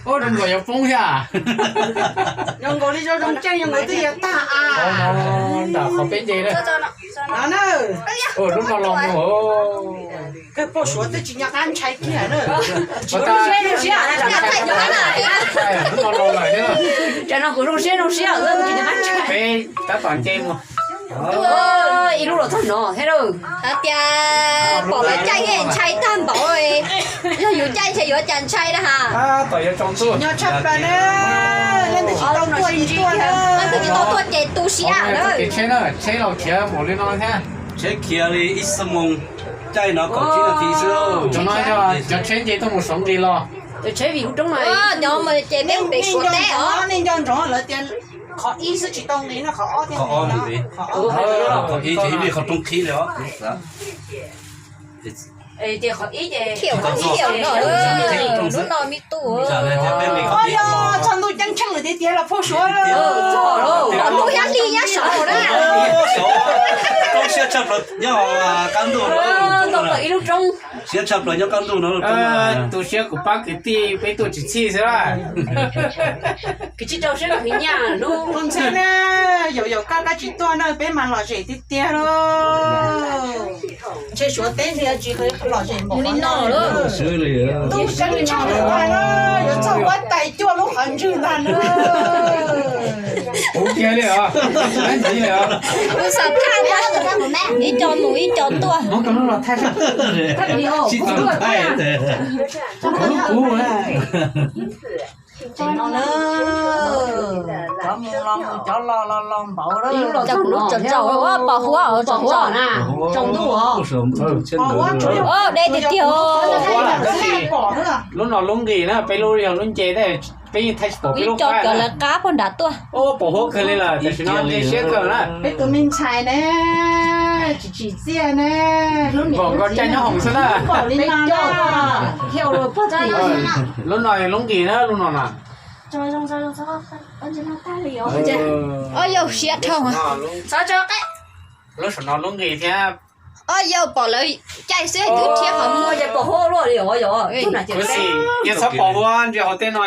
Ua zoo nkaus yuav poob thiab. Zoo nkaus li zoo zoo tseej zoo nkaus twb yuav tag a. Nram qhov peb nce na. No na. Lub no los mus. Kawg poj suav twb tsis nco qab ntshai kiag na. Lub no los lawm thiab. Tsam no kuv zoo siab zoo siab tsis nco qab ntshai. Peb tab tom nce mus. Ib lub los txog no thiab lauj. Hais tias pom lawv caij ntshai tag npaum, yog yus caij ntshe yuav cas ntshai na ha. Tsis nco tshaj plaws na. Leej twg tsis tau tuaj ces tu siab na. Tsheb los khiav npaum li no thiab. Tsheb khiav li ib xuab moos caij no kaum tsib nas this xwb. Cov no yog cov tsheb nce tuaj mus Suav nqis los. Cov tsheb vim lub roob no. Cov no ces peb pem Suav teb os. Nej nco ntsoov lawv tias qhov ib xwb tsis tau nqis no, qhov ob thiab. Qhov ib ces ib qhov roob qhib li os. Ces qhov ib ces lub no me tub. Yog txog ntuj ceeb tsheej lawm tiag tiag los phooj suav. Pom ntuj thiab hli nyob saud na. Roob siab tshaj plaws nyob qab ntuj. Ib lub roob siab tshaj plaws nyob qab ntuj no. Tu siab kuv pab kwv tij peb tuaj tsis txhij xwb lawm. Kwv tsis rau siab kwv nyaj lub. Ntxhi na, yaum yaum koj koj tsis tuaj na peb mas lom zem tiag tiag lauj. Ntshe Suav teb ntshe tsis lom zem npaum li no lawm. Ntuj ceeb tsheej lawm na, yuav txog huab tais cuaj lub qhov ntswg ntag na. Kuv kiag li os. Kuv xav thaj ib co mus ib co tuaj. Tsis tau thaij. Kuv kuv. Cov mus los mus, cov los los los npaum. Cov kuv lub tsaus tsaus, pos huab os, pos huab na. Pos huab, de tiag tiag. Lub no lub nqis na, peb lub yog lub nce, peb yeej thaij tsis pom peb lub qab. Cov lawv qab pog nrad tuaj. Pos huab kawg li lawm, tam sim no nce siab kawg na. Peb tus me ntxhais ne, tsis tsim txiaj ne. Npaum nkaus caij nyob hoom xwb na. Lub no lub nqis na, lub no na. Ob yau siab dhau. Lub saum no lub nqis thiab. Ob yau pom lawv caij xwb twb rhiab qhov muag. Kuv xim, yog txhob pom huab ntsia hauv tej no.